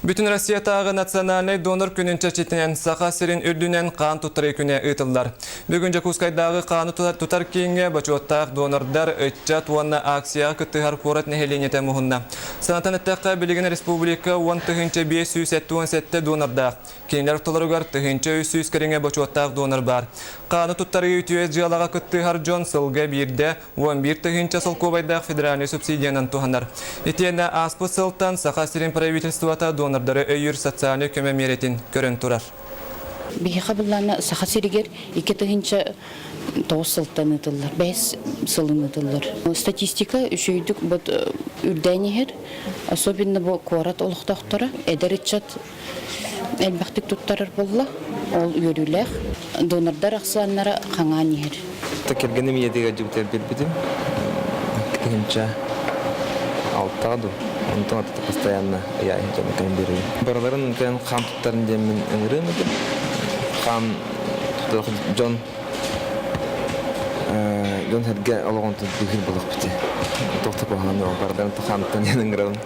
Бүтүн Россиятааҕы национальнай донор күнүн чэрчитинэн Саха сирин үрдүнэн хаан туттарыы күнэ ыытыллар. Бүгүн Дьокуускайдааҕы хааны тутар кииҥҥэ бочуоттаах донордар, ыччат уонна акцияҕа кыттыһар куорат нэһилиэнньэтэ муһунна. Санатан эттэххэ, билигин республика 10 577 донордаах. Кинилэр ортолоругар 1300 кэриҥэ бочуоттаах донор баар. Хааны туттарыы үтүө дьыалаҕа кыттыһар дьон сылга биирдэ 11 тыһыынча солкуобайдаах федеральнай субсидиянан туһанар. Итиэннэ ааспыт сылтан Саха сирин правительствота донордары өйүүр социальнай көмө миэрэтин көрөн турар. Биһиэхэ былаана Саха сиригэр 2009 сылтан ыытыллар, 5 сылын ыытыллар. Статистика үчүгэйдик вот үрдээн иһэр, особенно бу куорат олохтоохторо, эдэр ыччат элбэхтик туттарар буолла. Ол үөрүүлээх. Донордар ахсааннара хаҥаан иһэр. Кэргэним ийэтигэр дьыбытыгар биэрбитим. 1006 дуу. Онтон ата постоянно ыйааһын дьону кэлэн биэрэбин. Барыларын кэлэн хаан туттарын диэммин ыҥырыам этим. Хаан туттар дьон дьон сэргэ олоҕун быыһыыр буолуохпут. Туох да куһаҕан барыларын хаан туттан диэн ыҥырабын.